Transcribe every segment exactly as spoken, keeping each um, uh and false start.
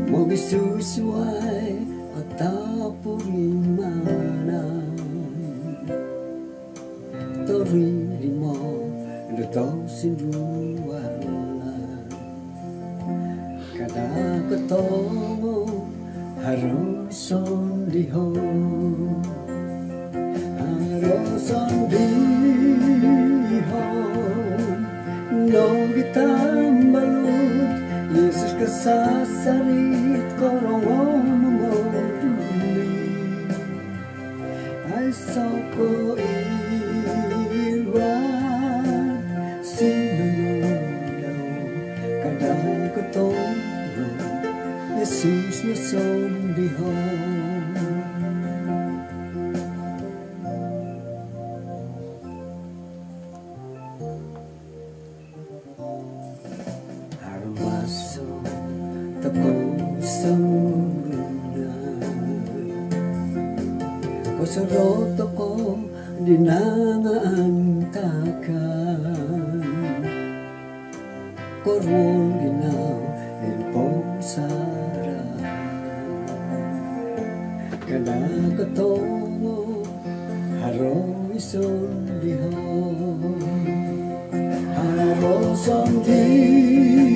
Mogisusuai o topurimanan, torimo do tosindualan. Kada kotongo haro sondihon, haro sondihon nogi tambalut. Yesus kasasarit korongou momoduli. Aiso ko iwad sinonondau, kada kotongo Yesus no sondihon. Haro maso tokou songulun, kosorou tokou di nangaantakan, koruol ginau id pomusarahan. Kada kotongo haro sondihon, haro sondihon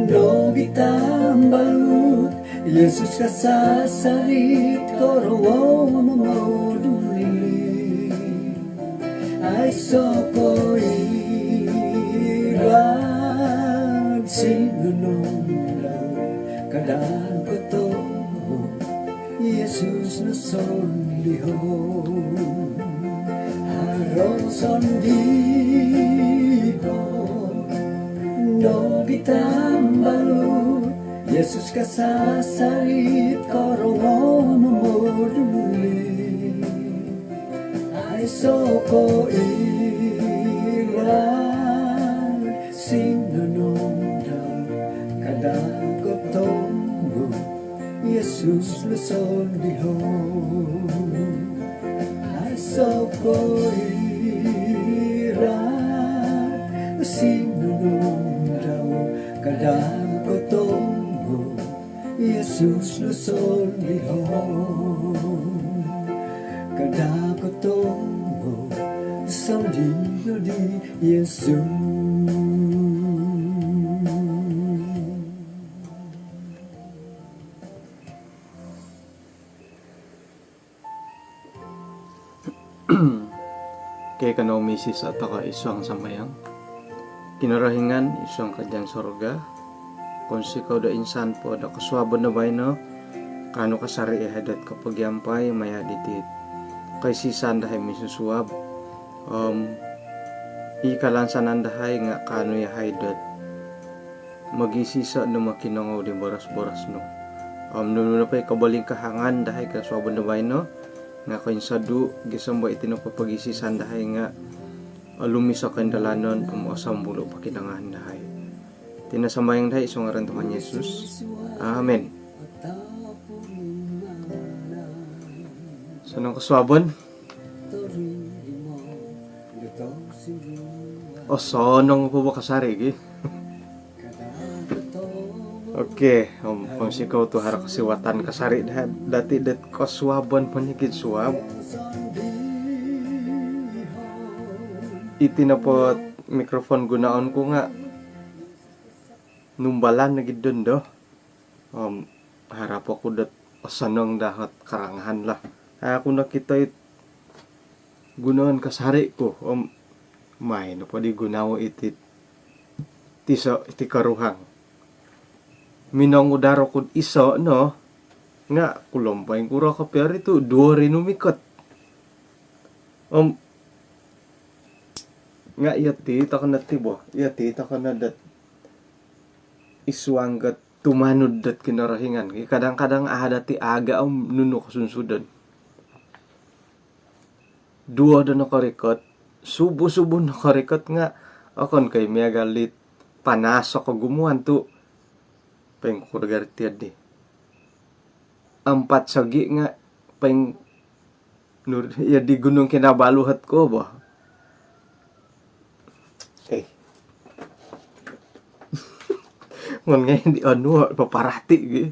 nogi tambalut. Yesus kasasarit korongou momoduli. Aiso ko iwad sinonondau, kada kotongo Yesus no sondihon. Haro sondihon nogi tambalut. Yesus kasasarit korongou momoduli. Aiso ko iwad sinonondau, kada kotongo Yesus no sondihon. Aiso ko iwad sinonondau, kada kotongo Yesus no sondihon. Kada kotongo sondihon di Yesus. Okey, kanou misiso tokou id suang sambayang. Kinorohingan id suang kerajaan sorga, kounsikou do insan po do kosuabon do baino, kaanu kasari yahai dot kopogiampai maya diti koisisan dahai minsusuab. Om i kalansanan dahai nga kaanu yahai dot mogisiso do mokinongou di boros-boros nu. Om nunu nopo i kobolingkahangan dahai kosuabon do baino nga koinsodu gisom do iti nopo pogisisan dahai nga olumis o koindalanon om osombulu pokinongohon dahai. Iti no sambayang dahai id suang ngaran Tuhan Yesus. Amen. Osonong kosuabon. Osonong po bo kasari gi. Okey, om, kounsikou tu haro kosiwatan kasari da-, dati dot kosuabon, ponikid suab. Iti nopo mikrofon gunoon ku nga numbalan nogi dondo. Om harap oku dot osonong dahot karangahan lah. Aku nokito it gunoon kasari ku. Om maai nopo di gunoo iti tiso, iti koruhang. Minongudar oku'd iso no, nga kulompoing kuro kopio ri tu duo ri numikot. Om nga iyo ti tokon ti bo, iyo ti tokon dot id suang dot tumanud dot Kinorohingan. Kadang-kadang a dati aga om nunu kosunsudon. Duo do nokorikot, subuh-subuh nokorikot nga okon ko i miagal dit panas o kogumuan tu poingkuro gari tiad di. Ampat sogi nga poing- Nur, iyo di Gunung Kinabalu hot ko bo. Eh. Ngon ngai di onuo paparati gi.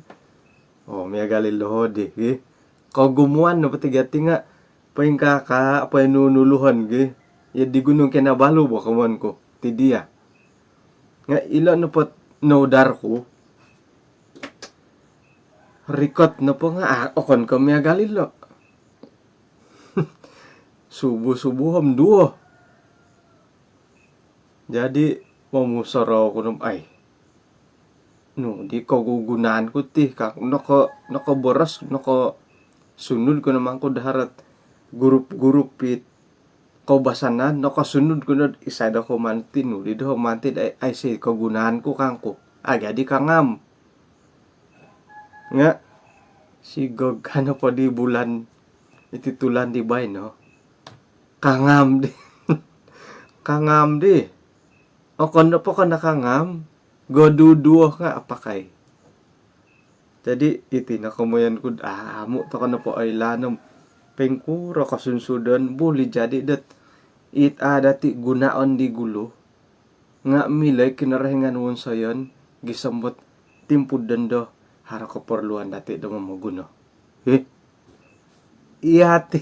O, miagal ilo di gi. Kogumuan nopo ti gati nga poingkaa-kaa, poinunuluhon gi. Iyo di Gunung Kinabalu bo komoyon ku ti dia. Nga ilo nopo noudar ku, rikot nopo nga, ah, okon ko miagal ilo. Subuh-subuh om duo. Jadi momusorou oku no om, ai, nu di kogugunaan ku ti, ka, noko, nokoboros, nokosunud ku no mangku do haro ot grup-grup it koubasanan, nokosunud ku no, isai do komanti, nu di do komanti, ai, aiso kogunaan ku kangku. Ah, jadi kangam. Nga sigog ka nopo di bulan, iti tulan di baino, kangam di. Kangam di. Okon nopo ko nakangam, goduduo nga apakai. Jadi iti no komoyon ku, ah, amu toko nopo oilaan om poingkuro kosunsudon, buli jadi dot it a dati gunoon di gulu nga milo i Kinorohingan wonsoyon gisom dot timpu dondo haro koporluan dati do momoguno. Heh. Iya ti,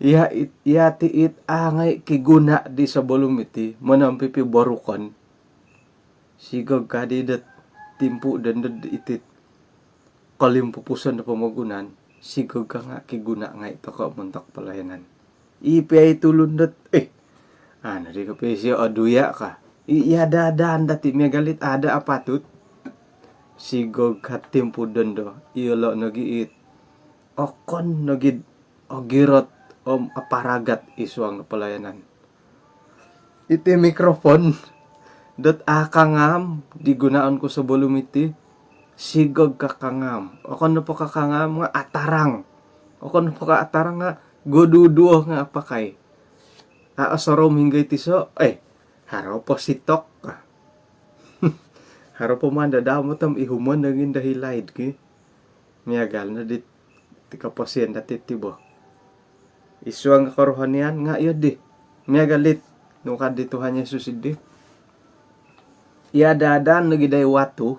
iya it, iya ti it a ngai kiguna di sebelum iti, monompipi borukon. Sigog ka di dot timpu dondo iti kolimpupuson do pomogunan, sigog ka nga kiguna ngai toko montok pelayanan. I pia i tulun dot, eh, anu di kopio isio oduya ka. I, iya dadaan dati miagal it ada apatut. Sigog ka timpu dondo, iyolo nogi it okon nogi ogirot om aparagat id suang do pelayanan. Iti mikrofon dot a kangam di gunoon ku sebelum iti, sigog ka kangam. Okon nopo ka kangam nga atarang. Okon nopo ka atarang nga goduduo nga apakai. A osorou minggo iti so, eh, haro po sitok. Haro po maan do damot om ihumon do ngindo hilaid ki. Miagal no di ti koposion dati ti bo. Id suang kerohanian nga iyo di. Miagal dit nukad di Tuhan Yesus idi. Iya dadaan nogi dai watu,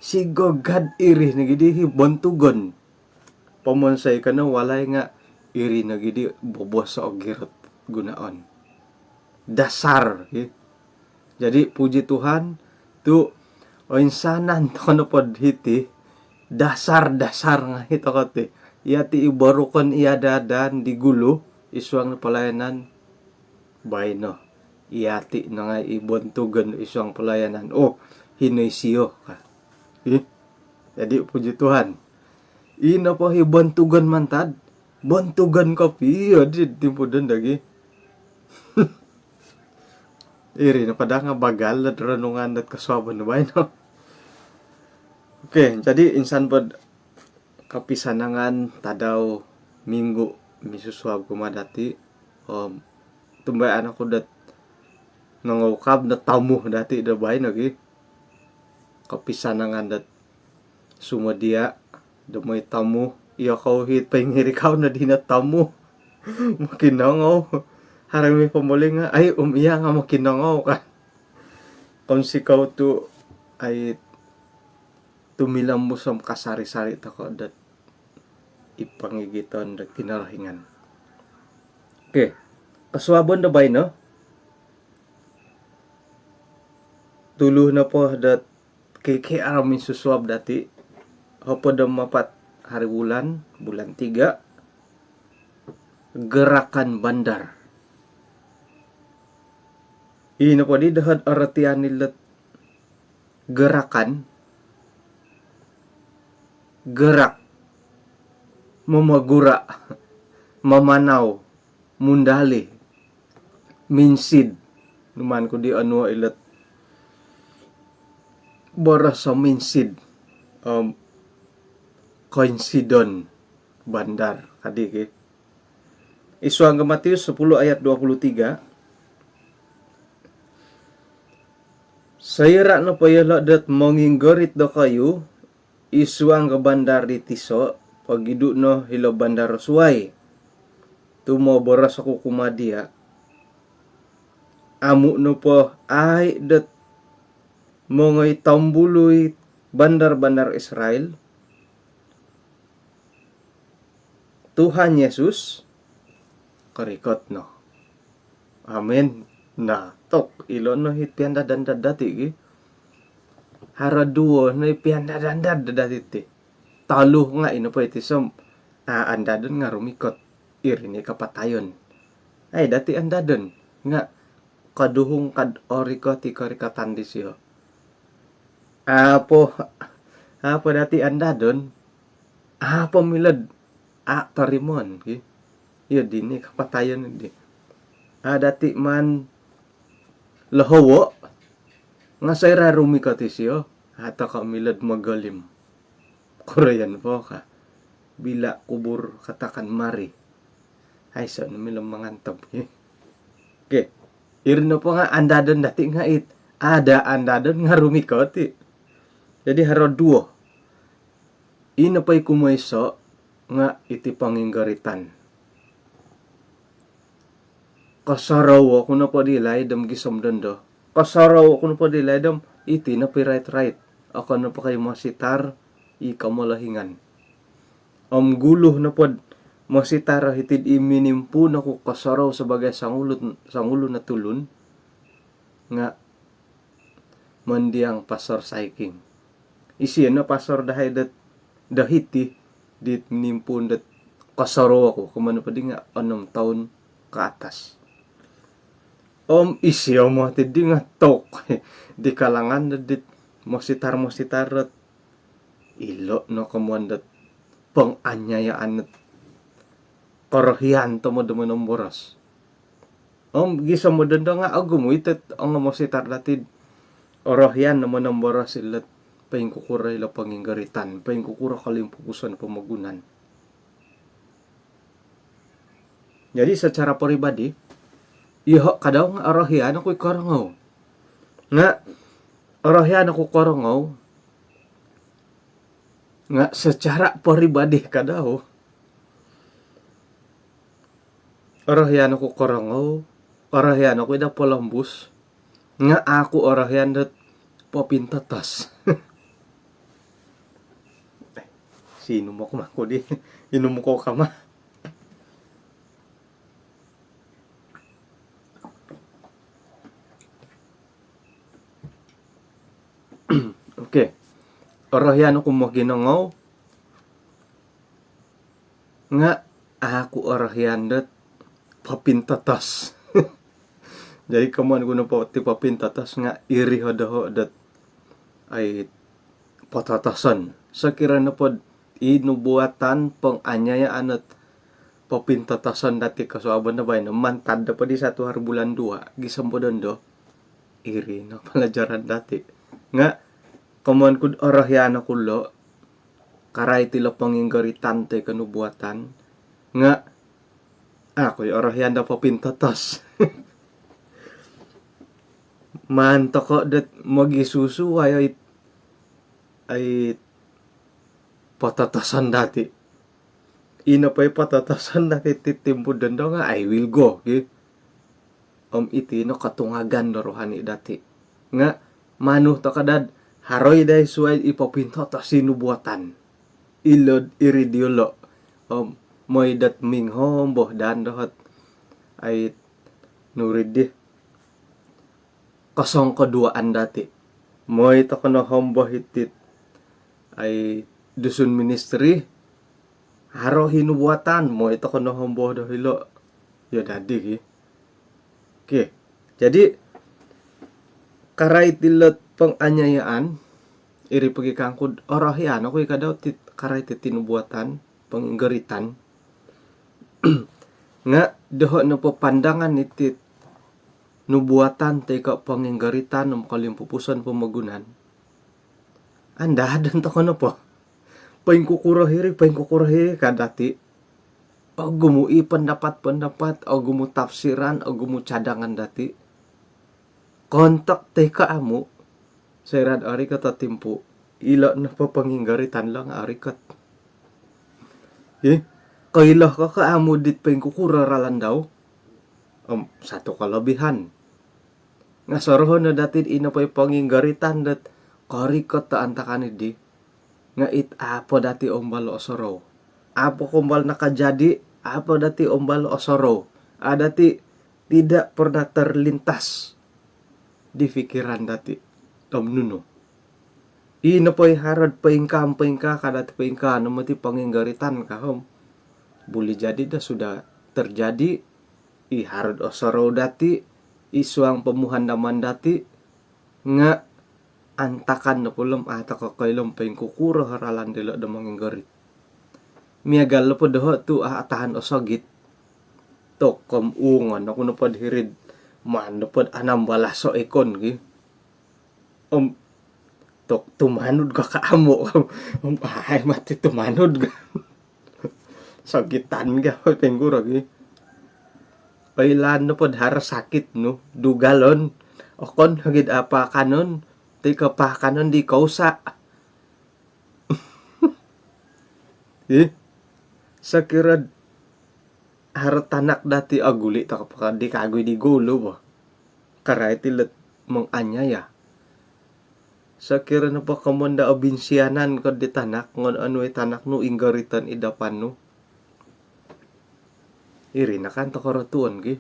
sigog ka iri nogi di hi bontugon. Pomonsoi ko no walai nga iri nogi di bobos ogirot gunoon. Dasar, ki. Jadi puji Tuhan, tu oinsanan toko nopo hiti, dasar-dasar ngai toko ti. Iya ti i borukon iya dadaan di gulu id suang pelayanan baino. Iya ti no ngai i bontugon id suang pelayanan. Oh, hino isio ka. Ih. Jadi puji Tuhan. Ino po i bontugon mantad, bontugon kopio di timpu dondo gi. Iri no po daa nga bagal dot renungan dot kosuabon do baino. Okey, jadi insan po dot kopisanangan tadau minggu minsusuab kumaa dati. Om tumbayaan oku dot nongoukab no tamu dati do baino gi. Kopisanangan dot sumodia do moi tamu, iyokou it poingirikau no dino tamu. Mokinongou. Haro mi pomoling nga, ai, om iya nga mokinongou ka. Kounsikou tu, ai, tumilombus om kasari-sari toko dot i pongigiton do Kinorohingan. Okey. Kosuabon do baino. Tulu nopo dot K K R minsusuab dati, hopod om apat hari bulan, bulan tiga, Gerakan Bandar. Ino po di dohot orotian ilot gerakan, gerak, momogura, mamanau, mundali, minsid. Nu maan ku di onuo ilot boros o minsid, om koinsidon bandar kadi ki. Id suang ko Matius sepuluh ayat dua puluh tiga. Soira nopo yolo dot monginggorit dokoyu id suang ko bandar di tiso, pogidu no hilo bandar suai. Tu moboros oku kumaa dia, amu nopo ai dot mongoi tombului bandar-bandar Israel, Tuhan Yesus korikot no. Amin. Nah, tok, ilo no i piandad-andad dati' gi. Haro duo no i piandad-andad dati' ti. Tolu nga' ino po iti som, a' andadon nga' rumikot. Iri ni kapatayon. Ai, dati' andadon nga' koduhung kad orikot i korikotan disio. Apo, apo dati' andadon, apo milo'd a' torimoon ki. Iyo dini kapatayon di. A' dati' maan lohowo' nga' soira' rumikot isio, a' toko' milo'd mogolim. Koroyon po ka. Bila kubur katakan mari. Aiso' no milo mangantob ki. Okey. Iri nopo nga' andadon dati' nga' it. Ada andadon nga' rumikot i'. Jadi haro duo. Ino po i kumoiso' nga' iti ponginggoritan. Kosorou oku nopo di laid om gisom dondo. Kosorou oku nopo di laid om iti nopo i rait-rait. Okon nopo ko' i mositar i komolohingan. Om gulu nopod mositar o hiti'd i minimpuun oku kosorou sabagai songulun, songulun o tulun nga' mondiang Pastor Saiking. Isio no pastor dahai dot, do hiti, dit minimpuun dot kosorou oku, kumaa nopo di nga' onom toun ke atas. Om isio moti di nga' tok di kalangan dot dit mositar-mositar dot ilo' no komoyon dot ponganiayaan dot orohian tomod do monomboros. Om gisom dondo nga' ogumu' iti ongo mositar dati'd orohian do monomboros ilo't poingkukuro ilo ponginggoritan, poingkukuro kolimpupuson pomogunan. Jadi secara peribadi, iyoho' kadau nga' orohian oku i korongou. Nga' orohian oku korongou, nga' secara peribadi kadau, orohian oku korongou, orohian oku i do polombus, nga' a' ku orohian dot popintotos. Sinum oku maku di, inum oku kama. Okey. Orohian oku mokinongou nga' a' ku orohian dot popintotos. Jadi komoyon ku nopo ti popintotos nga' iri ho doho' dot ai pototoson. Sokiro nopod i nubuatan ponganiayaan ot popintotoson dati' kosuabon do baino, mantad nopod i satu hari bulan dua, gisom dondo, iri no palajaran dati'. Nga' komoyon ku'd orohian oku lo', karait ilo ponginggoritan toi ko nubuatan, nga' a' ku i orohian do popintotos. Maan toko' dot mogisusuwai oi, ai pototoson dati'. Ino po i pototoson dati' ti timpu dondo nga' I will go, ki. Om iti no kotungagan do rohani dati'. Nga' manu toko' dad haro i dai suwai i popintotos i nubuatan. Ilo'd iri diyolo'. Om moi dot minghombo daa doho't ai nuri di kosongkoduaan dati'. Moi toko' no hombo hiti't ai Dusun Ministry, haro hi nubuatan, moi toko' no hombo do hilo'. Iyo dadi ki. Okey. Jadi, karait ilo't ponganiayaan, iri pogi kangku'd orohian oku i kadau ti karait iti nubuatan, ponginggoritan. Nga' doho' nopo pandangan iti't nubuatan toi ko' ponginggoritan om kolimpupuson pomogunan, andadon toko' nopo. Poingkukuro hiri, poingkukuro hiri ka dati'. Ogumu' i pendapat-pendapat, ogumu' tafsiran, ogumu' cadangan dati'. Koontok toi ko' amu', soira'd orikot o timpu', ilo' nopo ponginggoritan lo nga' orikot. Ih, koilo ko ko' amu' dit poingkukuro ralan dau. Om satu kelebihan. Nga sorohon no dati ino po i ponginggoritan dot korikot do antakan idi. Nga it apo dati ombal osorou. Apo kombal nakajadi, apo dati ombal osorou. A dati tidak pernah terlintas di fikiran dati om nunu. Ino po i harod poingkaa, poingkaa ka dati, poingkaa no moti ponginggoritan ka om. Buli jadi do sudah terjadi i harod osorou dati, i suang pomuhandaman dati, nga antakan no pulom a toko koilom poingkukuro ralan dilo do monginggorit. Miagal lo po doho tu a atahan osogit. Tokom ungon oku no pod hirid. Maan no pod anam balaso ikon gi. Om tok tumanud ka ka amo. Om ai mati tumanud ka. Sogitan ka poingkuro gi. Oilaan no pod haro sakit nu, dugalon. Okon hogid apa kanon, ti ka pakanon di kausa. Ih, sokiro haro tanak dati, aguli toko po di kagui di gulu bo. Karai ti let menganiaya. Sokiro nopo komon da obinsianan ko di tanak, ngon anu i tanak nu inggoriton i dapan nu. Iri nakan tokoro tuon ki.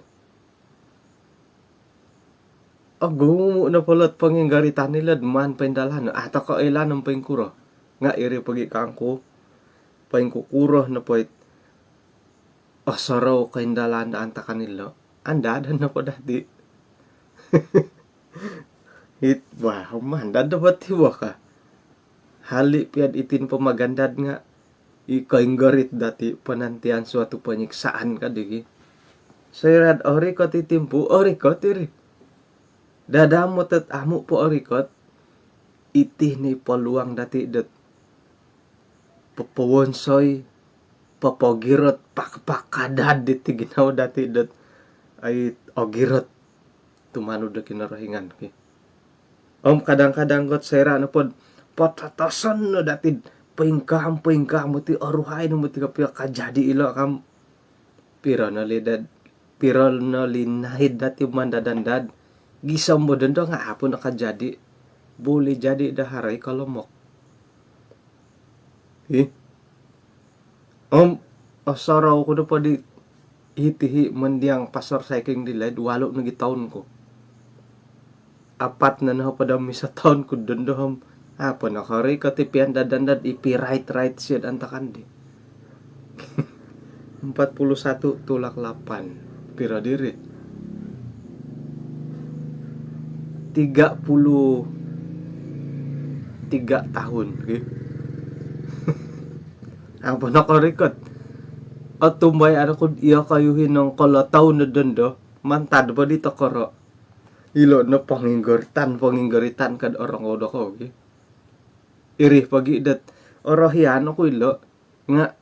Ogumu no polot ponginggoritan ilod maan poindalan. A toko ilan om poingkuro. Nga iri pogi kangku. Poingkukuro no poit osorou koindalan do antakan ilo. Andad no po dati. It wah, mandad do boti wah ka. Hali piad itin pomagandad nga i koinggorit dati penantian suatu penyiksaan ka digi. Soirad orikot i timpu, orikot iri. Dadamot dot amu po orikot, iti ni peluang dati dot popowonsoi, popogirot, pakpakadad diti ginawo dati dot ai ogirot tumanud do Kinorohingan ki. Om kadang-kadang got soira nopod pototoson no dati poingkam, poingkam moti oruhai no moti kopio kajadi ilo kam. Piro no lidad, piro no linaid dati mandad-andad. Gisom bo dondo nga apo no kajadi. Buli jadi do haro i kolomok. Ih. Om osorou ku do podi hiti hi mendiang pastor saiking di laid walu nogi taun ku. Apat no nohopod om iso taun ku dondo om apo no kori kotipian dad-andad ipi rait-rait siod antakan di. Empat puluh satu tulak lapan. Piro diri? Tiga puluh tiga tahun ki. Apo no korikot. Otumbai anu kud iyo koyuhi nong kolo taun do dondo mantad podi tokoro. Ilo no ponginggoritan, ponginggoritan kad orongou dokou ki. Iri pogi dot orohian oku ilo nga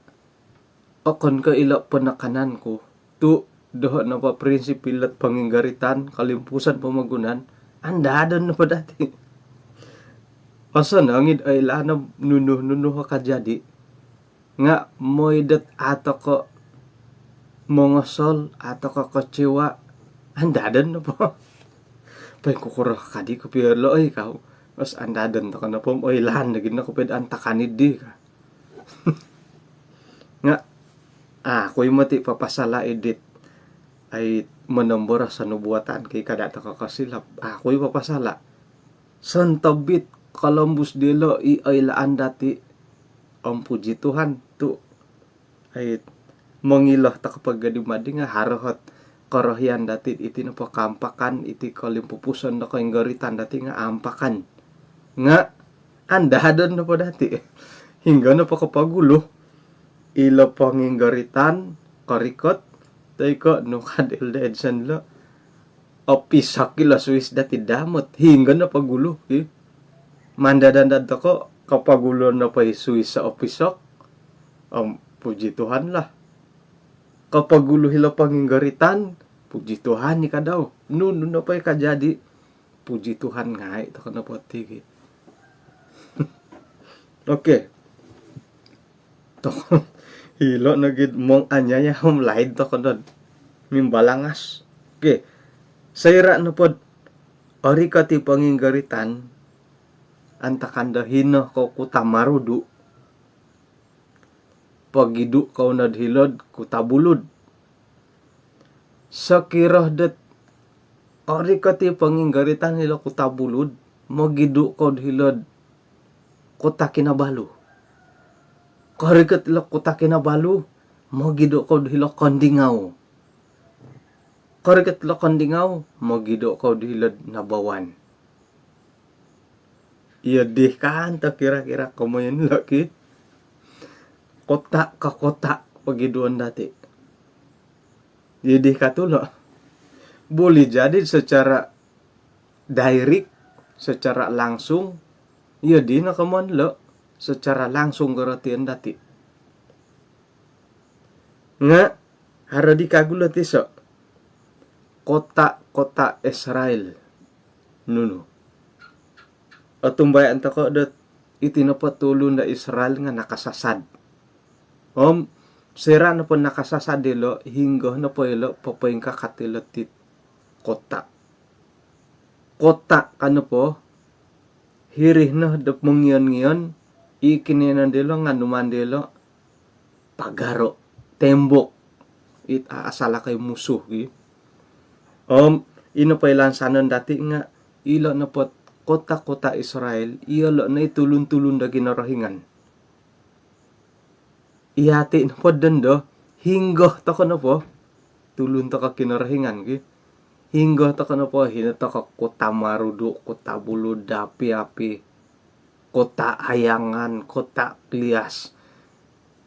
okon ko ilo penekanan ku. Tu doho nopo prinsip ilot ponginggoritan, kolimpupuson pomogunan, andadon nopo dati. Osonong id oilaan om nunu-nunu ho kajadi. Nga moi dot a toko mongosol, a toko kecewa, andadon nopo. Poingkukuro kadi kopio lo oi kau. Os andadon toko nopo om oilaan lagi no kopio antakan idi ka. Nga aku i moti papasala idit ai monomboros o nubuatan ki kada toko kosilap. Aku i papasala. Sontobit kolombus dilo i oilaan dati. Om puji Tuhan tu ai mongilo toko pogodi madi nga haro hot korohian dati iti nopo kaampakan, iti kolimpupuson do koinggoritan dati nga ampakan. Nga andadon nopo dati. Hinggo nopo kopogulu ilo ponginggoritan korikot toi ko nukad Elder Edson lo. Opisok ilo suis dati damot. Hinggo nopo gulu ki. Mandad-andad toko kopogulu nopo i suis opisok. Om puji Tuhan lah. Kopogulu ilo ponginggoritan, puji Tuhan i kadau. Nunu nopo i kajadi, puji Tuhan ngai toko nopo ti ki. Oke. Toko ilo nogi monganiaya om laid toko nod mimbalangas. Oke. Soira nopod Orikot i ponginggoritan, antakan do hino kou Kota Marudu, pogidu kou nod hilo'd Kota Bulud. Sokiro dot orikot i ponginggoritan hilo Kota Bulud, mogidu kou hilo'd Kota Kinabalu. Korikot hilo Kota Kinabalu, mogidu kou hilo Kondingau. Korikot hilo Kondingau, mogidu kou hilo'd Nabawan. Iyo dih kan tu kira-kira komoyon lo ki. Kota ka kota pogiduon dati. Iyo dih ka tu lo. Boleh jadi secara direct, secara langsung, iyo dih no komoyon lo secara langsung korotian dati. Nga haro di kagu lo tiso. Kota-kota Israel. Nunu. Otumbayaan toko dot iti nopo tulun do Israel nga nakasasad. Om soira nopo nakasasad ilo, hinggo nopo ilo popoingkakat ilo ti kota. Kota ka nopo, hiri no do mongion-ngion, i kinoyonon dilo nga numaan dilo pagaro, tembok. It a-, asalakai musuh gi. Om ino po i lansanon dati nga ilo nopo kota-kota Israel, iyolo no i tulun-tulun do Kinorohingan. Iyati nopo dondo, hinggo toko nopo, tulun toko Kinorohingan ki. Hinggo toko nopo, hino toko Kota Marudu, Kota Bulud, Api-api, Kota Ayangan, Kota Klias,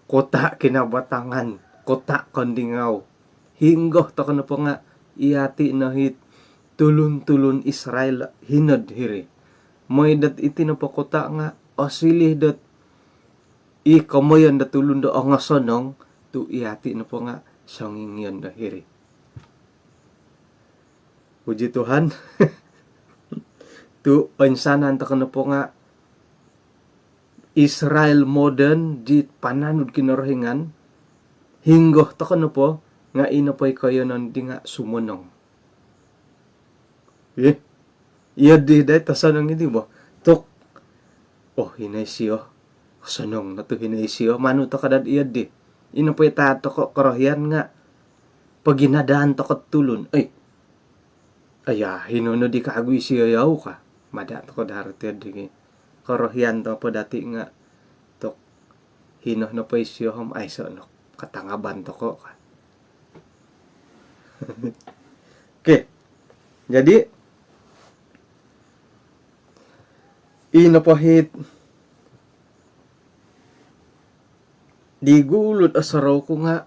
Kota Kinabatangan, Kota Kondingau. Hinggo toko nopo nga iyati no it tulun-tulun Israel hino'd hiri. Mooi dot iti nopo kota nga osiliu dot i komoyon do tulun do ongosonong, tu iyati nopo nga songingion do hiri. Puji Tuhan. Tu oinsanan toko nopo nga Israel modern di pananud Kinorohingan, hinggo toko nopo nga ino po i koiyonon di nga sumonong. Ih, iyo dih dai tosonong idi bo. Tuk. Oh, hino isio. Sonong no tu hino isio. Manu toko dad iyo dih. Ino po i taat toko korohian nga poginadaan toko tulun. Oi. Aya, hino no di kagu isio yau ka. Mada toko daro ti iyo dih. Korohian toko po dati nga tuk. Hino nopo isio om aiso no katangaban toko ka. Okey. Jadi, ino po it di gulu do osorou ku nga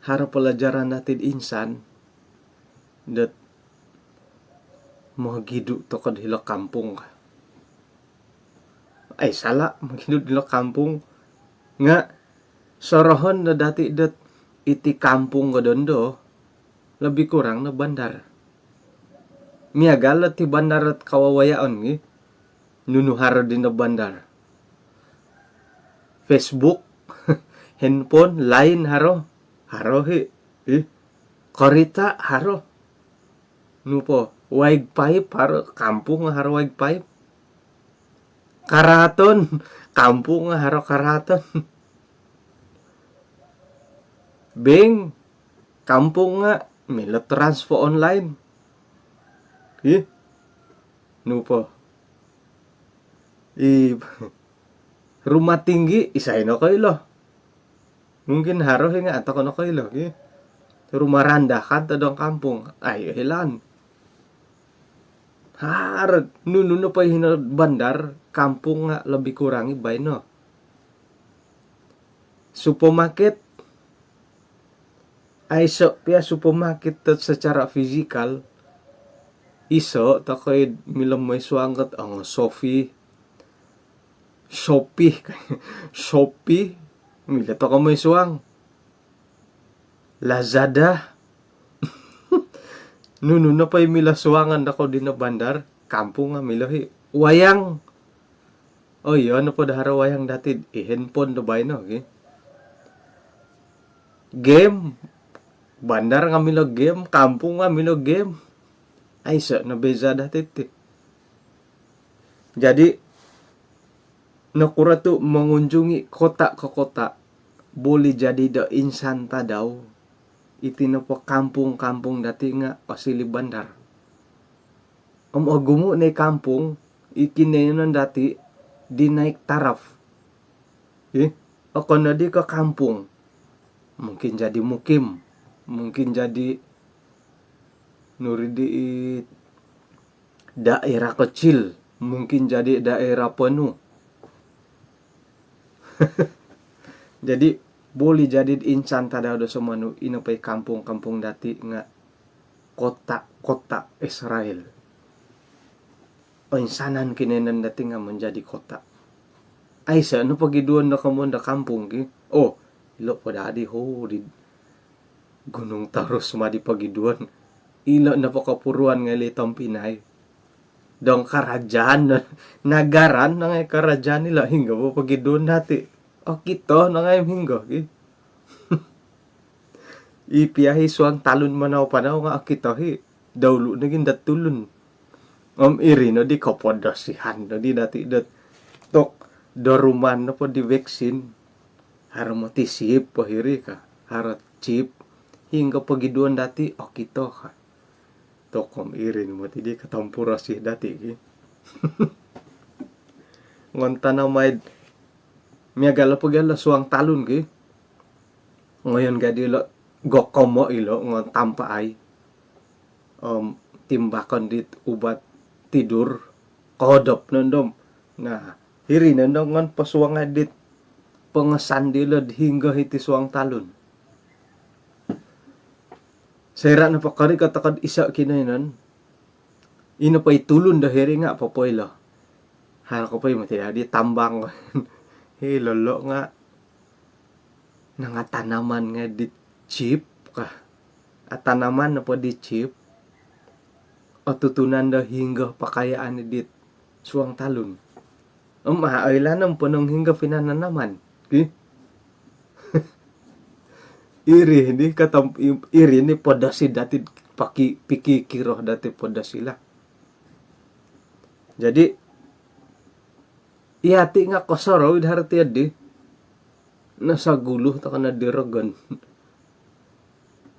haro pelajaran dati do insan dot mogidu toko do hilo kampung ka. Ai, sala, mogidu do hilo kampung. Nga sorohon do dati dot iti kampung ka dondo, lebih kurang no bandar. Miagal do ti bandar dot kawawayaon gi. Nunu haro di no bandar? Facebook, handphone, line haro. Haro hi. Ih. Korita haro. Nu po, waig paip haro, kampung haro waig paip. Karaton, kampung haro karaton. Bank, kampung nga milo transfer online. Ih. Nu po. I rumah tinggi, isai nokoilo? Mungkin haro hi nga au toko nokoilo ki. Rumah randahan todong kampung. Ai, hilan. Haro, nunu nopo i hino bandar, kampung nga lebih kurang i baino. Supermarket, aiso pia supermarket tu secara fizikal. Iso toko i milo mooi suang kot, oh, Shopee. Shopee, Shopee, milo toko mooi suang. Lazada. Nunu nopo i milo suangan dako dino bandar, kampung nga milo hi. Wayang. Oh iyo, nopo do haro wayang dati, i handphone do baino ki. Game. Bandar nga milo game, kampung nga milo game. Aiso no beza dati ti. Jadi, nokuro tu mengunjungi kota ke kota, boleh jadi do insan tadau, iti nopo kampung-kampung dati nga osiliu bandar. Om ogumu no i kampung, i kinoyonon dati di naik taraf. Ih, okon nodi ko kampung. Mungkin jadi mukim, mungkin jadi nuri di daerah kecil, mungkin jadi daerah penuh. Jadi, boleh jadi insan tadau do somonu, ino po i kampung-kampung dati nga kota-kota Israel. Oinsanan kinoyonon dati nga menjadi kota. Aiso no pogiduon do komoyon do kampung ki. Oh, ilo po dadi ho di Gunung Torus ma di pogiduon. Ilo nopo kopuruan ngai ilo tompinai. Dong kerajaan no, nagara no ngai kerajaan ilo, hinggo po pogiduon dati. Okito no ngai hinggo ki. I pia i suang talun manau-panau nga okito i. Daulu nogi dot tulun. Om iri nodi kopodosihan nodi dati dot tok doruman nopo di vaksin. Haro moti chip po hiri ka. Haro chip. Hinggo pogiduon dati okito ka. Tok om iri no moti di kotompurosi dati ki. Ngon tanamai miagal po gia ilo suang talun ki. Ngoyon gia dilo gokomo ilo ngon tampaai. Om timbakon dit ubat tidur, kodop nondo om. Nah, hiri nondo ngon posuangai dit pengesan dilo hinggo hiti suang talun. Soira nopo korikot toko do iso kinoyonon, ino po i tulun do hiri nga popoilo. Haro ko po i moti di tambang. Hilo lo nga nangatanaman ngai dit chip ka. Atanaman nopo di chip, otutunan do hinggo pakayaan dit suang talun. Om a oilaan om ponong hinggo pinananaman ki. Iri ni katam, iri ni podosi dati paki, pikikiro dati podosi lah. Jadi, iati nga kosorou id haro ti di. Nosogulu toko no di rogon.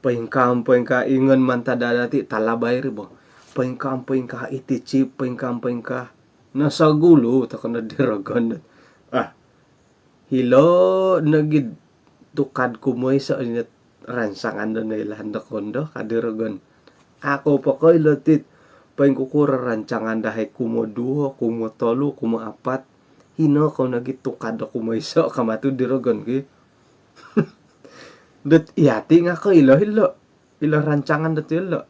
Poingkaa om poingkaa, ingon mantad dati talabai ri bo. Poingkaa om poingkaa iti chip, poingkaa om poingkaa. Nosogulu toko no di rogon. Ah, hilo nogi tukad kumoiso ino rancangan do noilaan do kondo ka di rogon. Aku po koilo ti poingkukuro rancangan dahai kumoduo, kumotolu, kumoapat. Hino kou nogi tukad do kumoiso ka matu di rogon ki. Dot iati nga koilo hilo. Ilo rancangan dot ilo.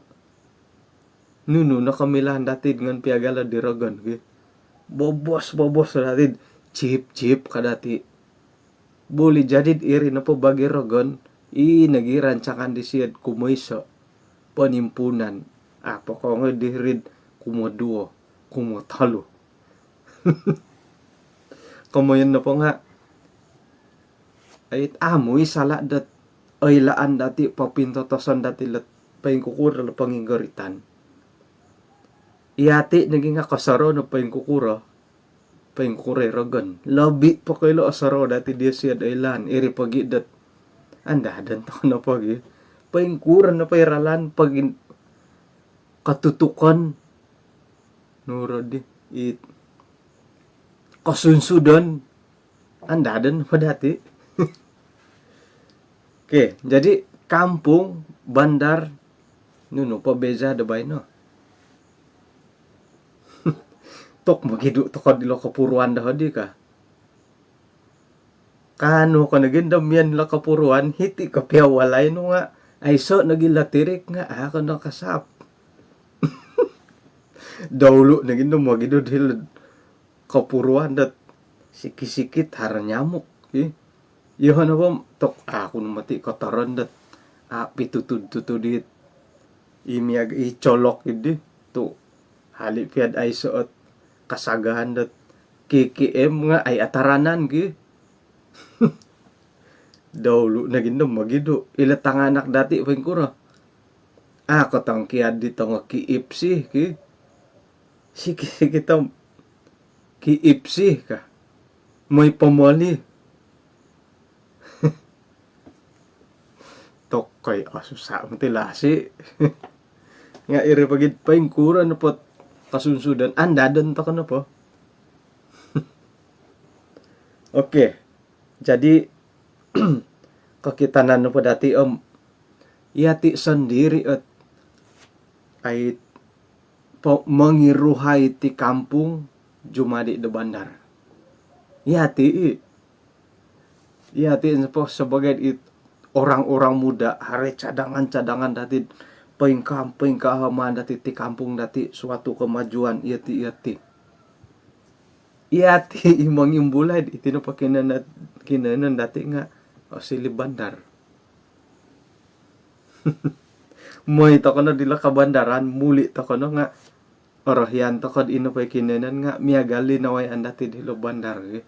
Nunu no komilaan dati dengan piagalo di rogon ki. Bobos, bobos dati. Chip, chip ka dati. Boleh jadi iri nopo bagi rogon, i nogi rancangan disio do kumoiso. Penimpunan. Apo ko ngoi diri do kumoduo, kumotolu. Komoyon nopo nga, ai, amu i sala dot oilaan dati popintotoson dati lo poingkukuro lo ponginggoritan. Iati nogi nga kosorou no poingkukuro. Poingkuro i rogon. Lobi po koilo osorou dati disio do oilaan. Iri pogi dot andadon toko nopo gi. Poingkuro nopo i ralan pogi kotutukon. Nuro di. It kosunsudon. Andadon po dati. Okey, jadi kampung, bandar, nunu po beza do baino? Tok mogidu toko dilo kopuruan do hodi ka. Kaanu ko nogi do mian lo kopuruan, hiti kopio walai nu nga aiso nogi lo tirik nga, a, ko no kasap. Daulu nogi do mogidu dilo kopuruan dot sikit-sikit haro nyamuk, ih. Yoho nopo tok, aku no moti kotoron dot, a, pitutud-tutud it. I miaga i colok idi tu hali pia do aiso ot kasagahan dot K K M nga ai ataranan gi. Daulu nogi do mogidu. Ilo tanganak dati poingkuro? A' kotongkiad di tongo KFC ki. Siki-siki to KFC ka. Moi pomoli. Tokoi, osusa' moti lasi. Nga' iri pogi poingkuro nopo kasunsudan, andadon toko nopo. Okey. Jadi, kokitanan nopo dati' om, iyati' sondiri' ot ai po-, mongiruhai ti kampung jumadi' do bandar. Iyati' i. Iyati' nopo sebagai it orang-orang muda, haro cadangan-cadangan dati', poingkaa-poingkaa maan dati' ti kampung dati' suatu kemajuan, iyati', iyati'. Iyati' i mongimbulai iti nopo kinoiyonon, kinoiyonon dati' nga' osiliu bandar. Moi toko no dilo kabandaran, muli' toko no nga' orohian toko'd ino po i kinoiyonon nga' miagal i nawayaan dati' dilo bandar gi.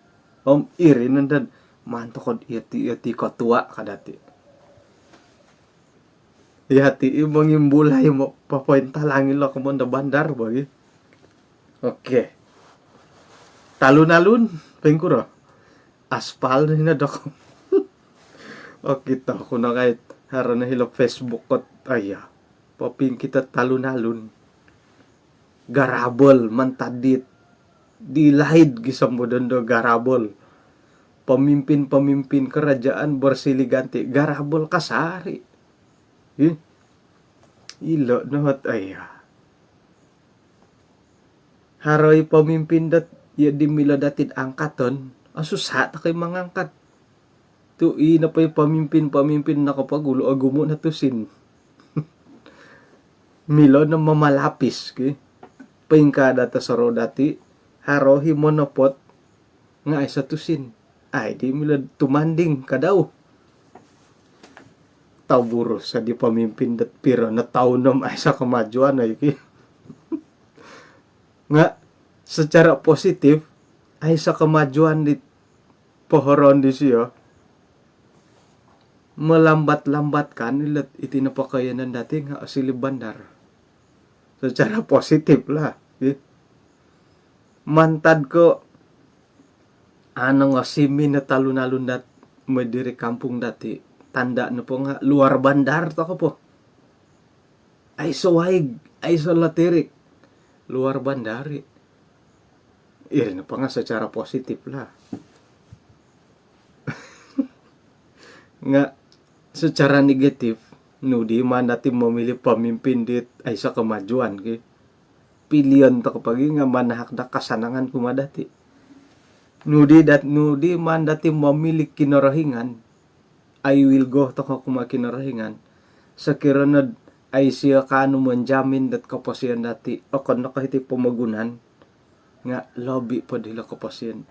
Om iri nondo, maan toko'd iyati', iyati' kotua' ka dati'. Iyati' i mongimbulai, mo popointalang ilo komoyon do bandar bo gi. Okey. Talun-alun, poingkuro? Aspal ni no dok. Okito ku no kait, haro no hilo Facebook kot, aiya. Popingkito talun-alun. Garabol mantad dit, di laid gisom bo dondo garabol. Pemimpin-pemimpin kerajaan bersilih ganti, garabol kasari. Ih. Ilo no ot, aiya. Haro i pemimpin dot, iyo di milo dati'd angkaton, osusa' toko i mangangkat. Tu' i nopo i pemimpin-pemimpin nokopogulu, ogumu' no tusin. Milo no mamalapis ki. Poingkaa dot osorou dati', haro i monopot nga' aiso tusin. Ai di milo tumanding kadau. Tau burus di pemimpin dot piro no taun om aiso kemajuan ai ki. Nga' secara positif, aiso kemajuan di pohoroon disio, melambat-lambatkan ilo iti nopo koiyonon dati' nga' osiliu bandar. Secara positif lah, ih. Mantad ko' ano nga' simin no talun-alun dot moi diri kampung dati', tanda' nopo nga' luar bandar toko po. Aiso waig, aiso latirik. Luar bandar i. Iri nopo nga' secara positif lah. Nga' secara negatif, nu di maan dati' momili pemimpin dit aiso kemajuan ki. Pilion toko pogi nga' manahak do kasanangan kumaa dati'. Nu di dat-, nu di maan dati' momili Kinorohingan, ai wilgo toko kumaa Kinorohingan. Sokiro nod ai sio kaanu menjamin dot koposion dati', okon no ko' hiti pomogunan, nga' lobi po dilo koposion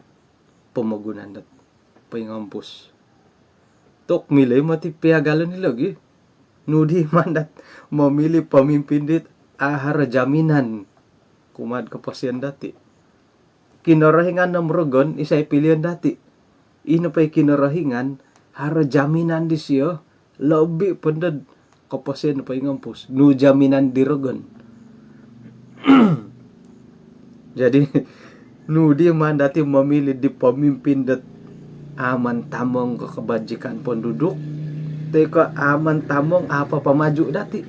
pomogunan dot poingompus. Tu' milo i moti piagalon ilo gi. Nu di maan dot momili pemimpin dit a' haro jaminan kumaa'd koposion dati'. Kinorohingan om rogon, isai pilion dati'? Ino po i Kinorohingan, haro jaminan disio, lobi po nod koposion poingompus. Nu jaminan di rogon? Jadi, nu di maan dati' momili di pemimpin dot aman tamong ko kebajikan penduduk, toi ko' aman tamong apa pamaju dati'?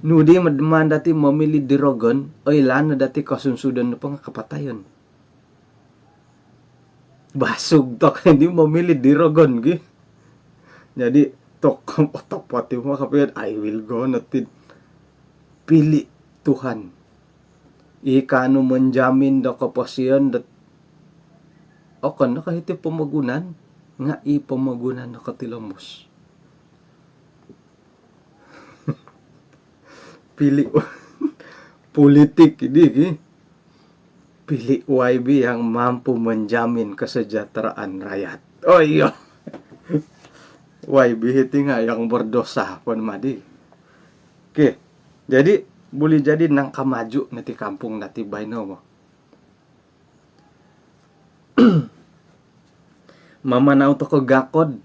Nu di maan dati' momili di rogon, oilaan no dati' kosunsudan nopo nga' kapatayon. Basug toko di momili di rogon gi. Jadi, toko otopot i makapiad, I will go no ti. Pili' Tuhan. I kaanu menjamin do koposion dot okon no ko' hiti pomogunan, nga' i pomogunan nokotilombus. Pili' politik di ki. Pili' Y B yang mampu menjamin kesejahteraan rakyat. Oh iyo. Y B hiti nga' yang berdosa pun madi. Okey. Jadi, buli jadi nangkamaju no ti kampung dati baino mo. Mamanau toko gakod,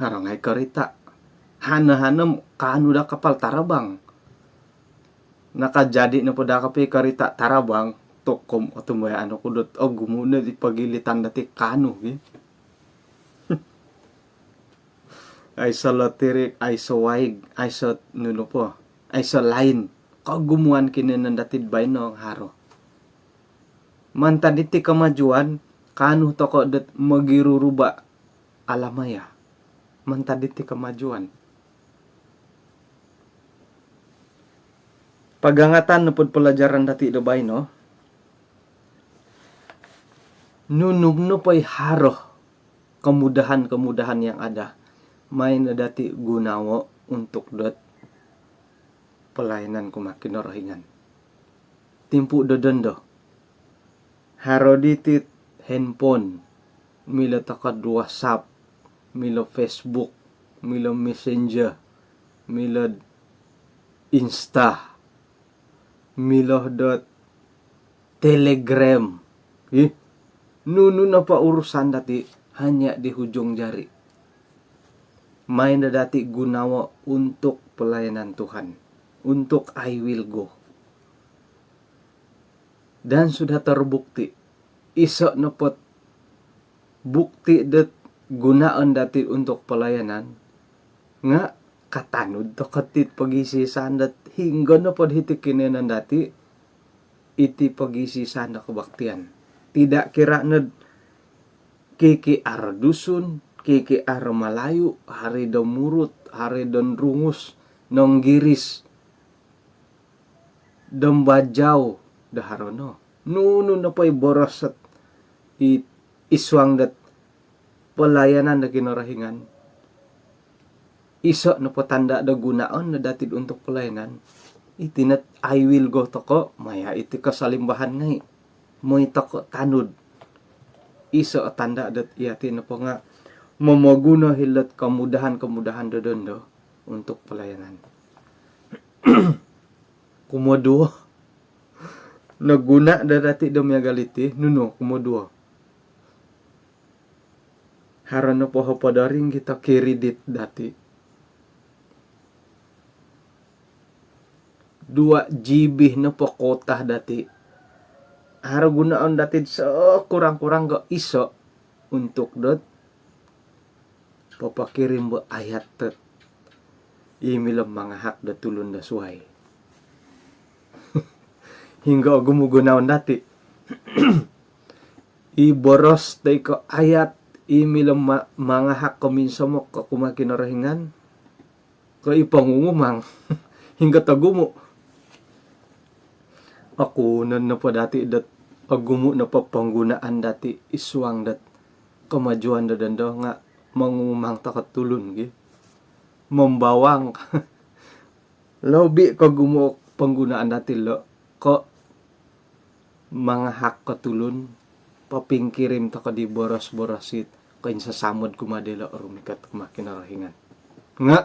haro ngai' korita'. Hana-hana kaanu daa kapal tarabang. Nakajadi nopo daa kopio karita tarabang, tokom otumbayaan oku dot ogumu no di pogilitan dati kaanu, ki. Aiso lotirik, aiso waig, aiso nunu po, aiso lain. Kogumuan kinoyonon dati baino nga haro. Mantad iti kemajuan, kaanu toko dot mogiruruba alamaya. Mantad iti kemajuan. Pagangatan nopo do pelajaran dati do baino, nunu nopo i haro kemudahan-kemudahan yang ada, maai no dati gunawo untuk dot pelayanan kumaa Kinorohingan. Timpu do dondo, haro diti handphone, milo toko do WhatsApp, milo Facebook, milo Messenger, milo Insta, milo dot Telegram. Ih, nunu nopo urusan dati hanya di hujung jari. Maai no dati gunawo untuk pelayanan Tuhan, untuk I will go. Dan sudah terbukti, iso nopo bukti dot gunaon dati untuk pelayanan nga katanud toko dit pogisisan dot hinggo nopo do hiti kinoyonon dati, iti pogisisan do kebaktian. Tidak kira no do K K R Dusun, K K R Melayu, haro do Murut, haro do Rungus, Nonggiris, Dambajau, do haro no. Nunu nopo i boros dot i, id suang dot pelayanan do Kinorohingan, iso nopo tanda do gunaon no dati untuk pelayanan, iti no dot I will go toko, maya iti kosolimbahan ngai. Mooi toko tanud. Iso tanda dot yati nopo nga momoguno hilo'd kemudahan-kemudahan do dondo untuk pelayanan. Kumoduo. Noguna do dati do miagal iti, nunu kumoduo? Haro nopo hopod do ringgit o kiridit dati. Dua G B nopo kuota dati. Haro gunaon dati sekurang-kurang do iso untuk dot popokirim bo ayat dot i milo mangahak do tulun do suai. Hinggo ogumu gunaon dati. I boros toi ko ayat i milo ma-, mangahak ko minsomok ko kumaa Kinorohingan, ko i pongungumang. Hinggo togumu. Oku no nopo dati dot ogumu nopo penggunaan dati id suang dot kemajuan do dondo nga mongumang toko tulun gi. Membawang. Lobi kogumu penggunaan dati lo ko mangahak ko tulun, popingkirim toko di boros-boros it koinsasamod kumaa dilo rumikot kumaa Kinorohingan. Nga,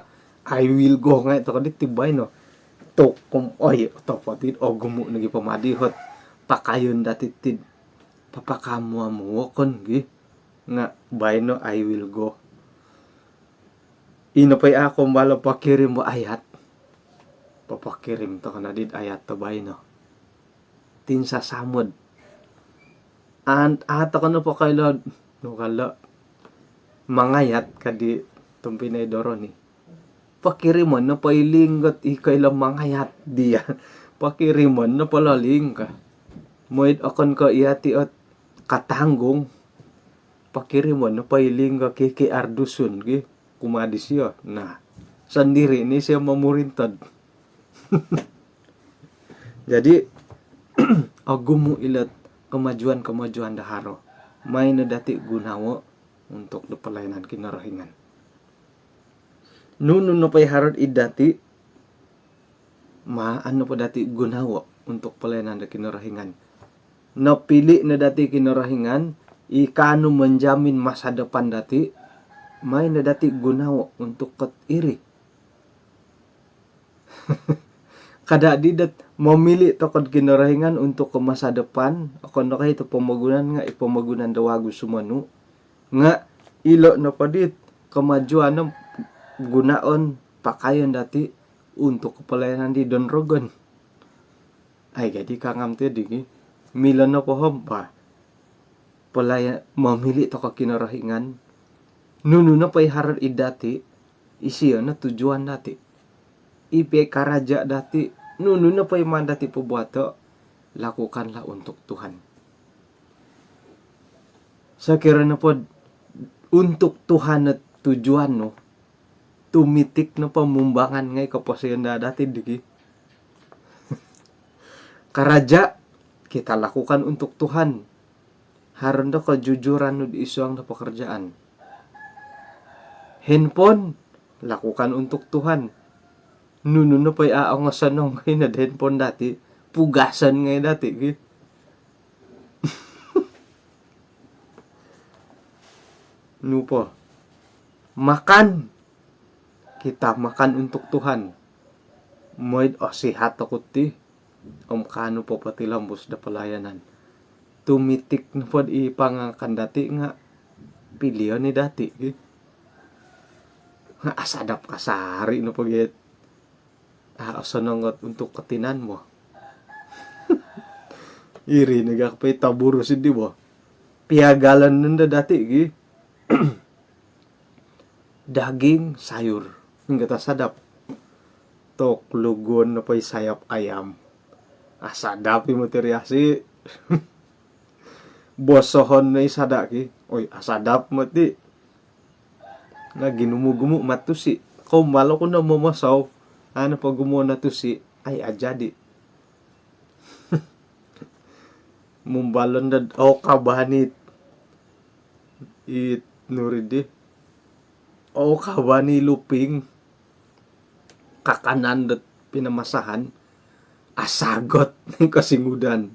I will go ngai toko diti baino. Tokom, oi, otopot it ogumu nogi pomadi hot pakayon dati tid papakamu-amu wokon gi. Nga baino I will go. Ino po i a kombalo pokirim bo ayat. Popokirim toko no dit ayat do baino. Tinsasamod. An-, a toko no pokoilo, nu kalo, mangayat ka di tompinai do roni. Pokirimon nopo i link dot i koilo mangayat dia. Pokirimon nopo lo link ka. Mooi do okon ko yati ot katanggung. Pokirimon nopo i link do K K R Dusun gi kumaa disio. Nah, sondiri no isio momurintod. Jadi, ogumu ilo kemajuan-kemajuan do haro. Maai no dati gunawo untuk do pelayanan Kinorohingan. Nunu nopo i haro id dati, maan nopo dati gunawo untuk pelayanan do Kinorohingan. Nopili no dati Kinorohingan, i kaanu menjamin masa depan dati, maai no dati gunawo untuk kot iri. Kada di dot momili toko do Kinorohingan untuk ko masa depan, okon no ko i tu pomogunan nga i pomogunan do wagu sumonu, nga ilo nopo dit kemajuan no gunaon pakayon dati' untuk pelayanan di don rogon. Ai, jadi kangam ti digi, milo nopo om, bah, pelaya-, momili' toko' Kinorohingan, nunu nopo i harod id dati', isio no tujuan dati'. I pia karaja' dati', nunu nopo i maan dati' pobuato', lakukanlah untuk Tuhan. Sokiro nopod untuk Tuhan no tujuan nu, tumitik nopo mumbangan ngai' koposiyon daa dati' digi. Karaja', kita lakukan untuk Tuhan. Haro ndo kejujuran nu id suang do pekerjaan. Handphone, lakukan untuk Tuhan. Nunu nopo i a' ongosonong ino do handphone dati', pugason ngai' dati' gi. Nu po. Makan. Kita makan untuk Tuhan. Moi'd osihat oku ti om kaanu popotilombus do pelayanan. Tumitik nopod i pangakan dati' nga' pilion i dati' gi. Nga' asadap kasari' nopo gi. A' osonong ot untuk ko tinan bo. Iri no gi a' po i toburus iddi bo. Piagalon nondo dati' gi. Daging, sayur. Ingga' asadap. Tok luguon nopo i sayap ayam. Asadap i moti ri asi. Bosohon no i sada' ki. Oi, asadap moti. Nga' ginumu-gumu' mat tusi'. Koumbal oku no momosou. A' nopo gumuo' no tusi', ai, ajadi'. Mumbalon dad, au kabani it nuriddi. Au kabani luping. Kakanan dot pinamasahan. Asagot ni kosingudan.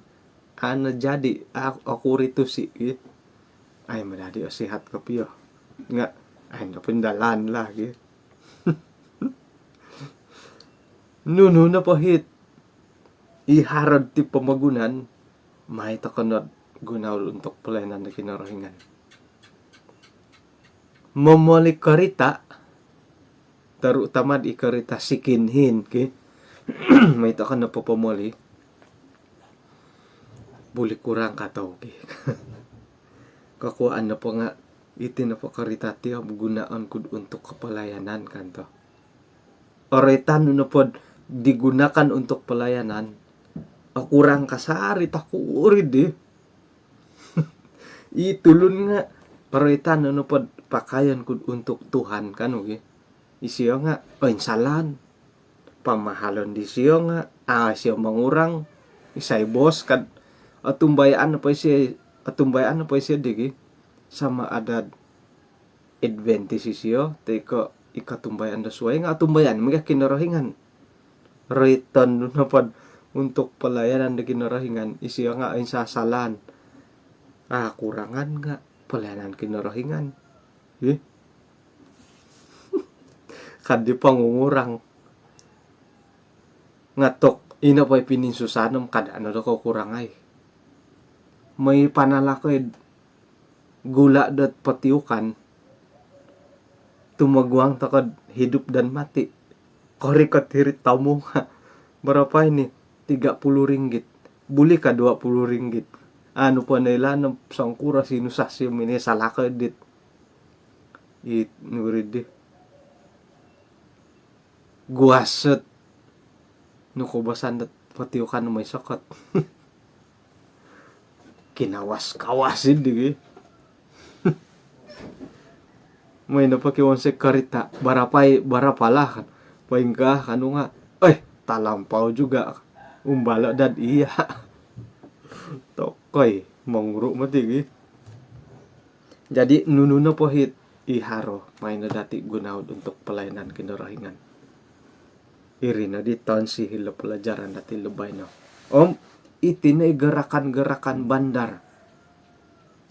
A' no jadi', a', okuri tusi' ki. Ai, madadi' osihat kopio. Nga', ai, no pindalan lah ki. Nunu nopo hit i harod ti pomogunan, mai toko' nod guno'd untuk pelayanan do Kinorohingan. Momoli korita', terutama di korita' second hand ki. Mai toko' no popomoli. Buli kurang katou ki. Kokuaan nopo nga' iti nopo korita' ti om gunoon ku'd untuk kepelayanan kan to. Oroitan nu nopod digunakan untuk pelayanan, okurang kasari' tokuri'ddi. I tulun nga' oroitan nu nopod pakayon ku'd untuk Tuhan kanu gi. Isio nga' oinsalaan. Pamahalon disio nga' a' isio mongurang. Isai bos kad otumbayaan nopo isio, otumbayaan nopo isio digi. Sama ada'd Adventist isio, toi ko' i kotumbayaan do suwai nga' otumbayaan miaga' Kinorohingan. Roiton nu nopod untuk pelayanan do Kinorohingan, isio nga' oinsasalaan. A' kurangan nga' pelayanan Kinorohingan. Ih. Kaddi pongungurang. Nga' tok, ino po i pininsusahan om kada' no do kokurangai. Moi panalakoi'd gula' dot potiukan, tumoguang toko'd hidup dan mati. Korikot hiri'd tomu nga', berapa ini? Tiga puluh ringgit. Buli ka dua puluh ringgit? Anu po noilaan no songkuro sinusa sio minoi salakoi dit. It nuriddi. Guas ot. Nu koubasan dot potiukan moi sokot. Kinawas-kawas iddi gi. Moi nopo kiwonsoi korita', barapai, barapalah kan. Poingkaa kanu nga', eh, talampau juga. Umbalo' dad iya. Tokoi, monguru' moti gi. Jadi, nunu nopo hit i haro, mai no dati' guno'd untuk pelayanan Kinorohingan. Iri noddi tonsi hilo pelajaran dati' lo baino. Om, iti no i gerakan-gerakan bandar.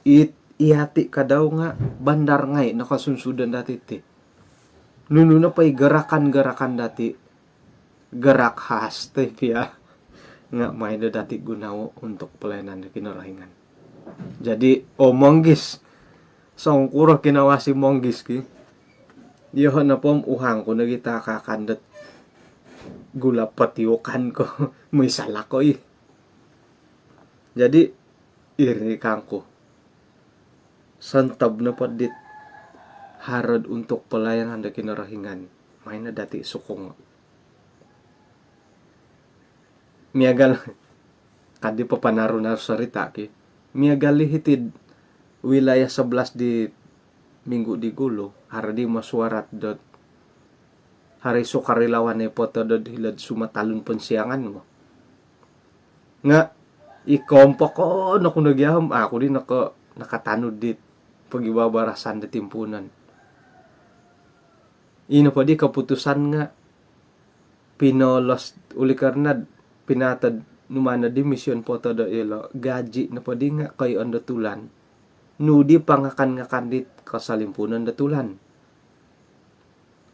It, iyati' kadau nga' bandar ngai' no kosunsudon dati' ti. Nunu nopo i gerakan-gerakan dati', gerak khas ti pia nga' mai do dati' guno'o untuk pelayanan do Kinorohingan. Jadi, o monggis. Songkuro kinawas i monggis ki. Iyoho' nopo om uhang ku nogi' takakan dot gula' potiukan ko, moi salako i. Jadi' iri kangku, sontob nopo dit haro'd untuk pelayanan do Kinorohingan, maan no dati' sukungo'. Miagal kaddi papanaru-naru sorita' ki. Miagal i hiti'd wilayah sebelas di minggu di gulu, haro di mesyuarat dot haro i sukarelawan i potodod hilo'd sumatalun ponsiangan bo. Nga' i kompokon oku nogi' om aku di noko, nakatanud dit pogibabarasan do timpuunon. Ino poddi keputusan nga' pinolos, oleh karena pinaatod numaan di mission poto do iyolo', gaji' nopo di nga' koiyoon do tulan. Nu di pangakan-ngakan dit kosolimpuunon do tulan.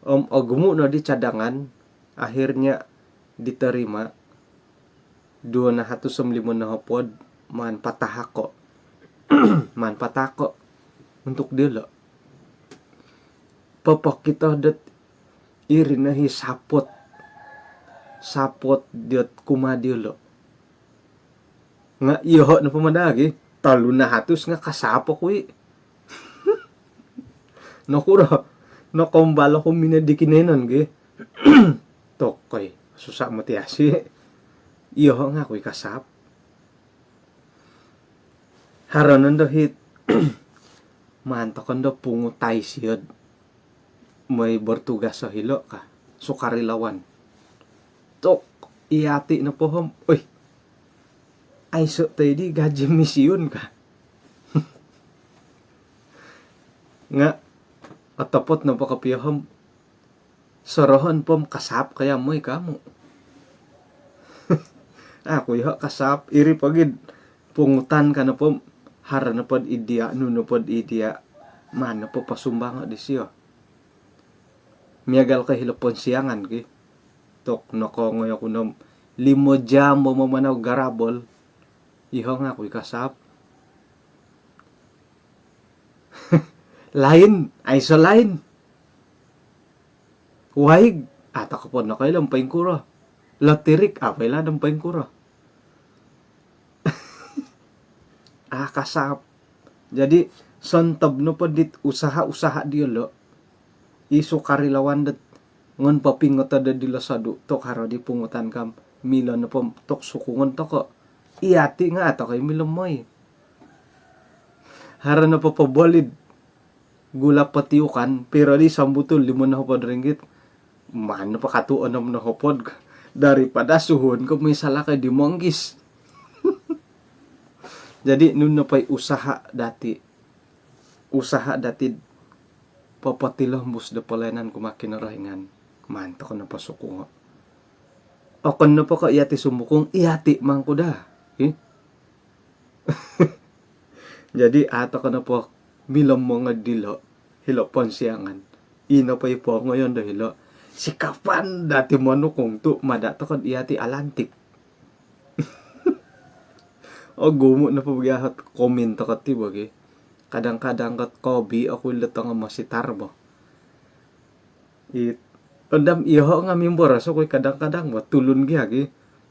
Om ogumu' no di cadangan, akhirnya diterima duo nahatus om limo nohopod, maan patahako'. Maan patahako' untuk diyolo'. Popokito dot iri no hi sapot. Sapot diyot kumaa diyolo'. Nga' iyoho' nopo mada gi, tolu nahatus nga' kasaap oku i'. Nokuro, nokombal oku minoi di kinoiyonon gi. Tokoi, susa' moti asi'. Iyoho' nga' aku i' kasaap. Haro nondo hit, maan toko ndo pungutai siyo'd moi bertugas o hilo' ka, sukarelawan. Tok, iyati' nopo om, oi, aiso' toi di gaji misiun ka. Nga' otopot nopo kopio om, sorohon po om kasaap ko ya moi ka amu'. Aku iyoho' kasaap, iri pogi'd pungutan ka nopo om, haro nopod idiya', nu nopod idiya', maan nopo posumbango' disio. Miagal ko hilo' ponsiangan ki. Tok, nokoongoi oku no om limo jam bo mamanau garabol. Iyoho' nga' aku i' kasaap. Lain, aiso' lain. Waig, a' toko po nokoilo om poingkuro. Lotirik, a' po ilo om poingkuro. A' kasaap. Jadi', sontob nopo dit usaha-usaha diyolo', i sukarelawan dot ngon popingotod dilo sodu', tok haro di pungutan kam, milo nopo om tok sukungon toko'. Iyati' nga' a' toko i' milo moi. Haro nopo poboli'd gula' potiukan, piro di sambutul, limo nohopod ringgit. Maan nopo katu' onom nohopod, daripada suhuon ko moi salakoi di Monggis. Jadi' nunu nopo i usaha dati', usaha dati'd popotilombus do pelayanan kumaa Kinorohingan, maan toko nopo sukungo'. Okon nopo ko' iyati' sumukung, iyati' mangku daa. Hi? Jadi', a' toko nopo milo mongoi dilo', hilo' ponsiangan. Ino po i' pongoyon do hilo', sikapan dati' monukung tu' mada' toko'd iyati' alantik. Ogumu' nopo bagi ahot komen toko' ti bagi. Kadang-kadang kot kobi oku ilo' tongo mositar bo. It, ondam iyoho' nga' mimboros oku i' kadang-kadang bo, tulun gi agi.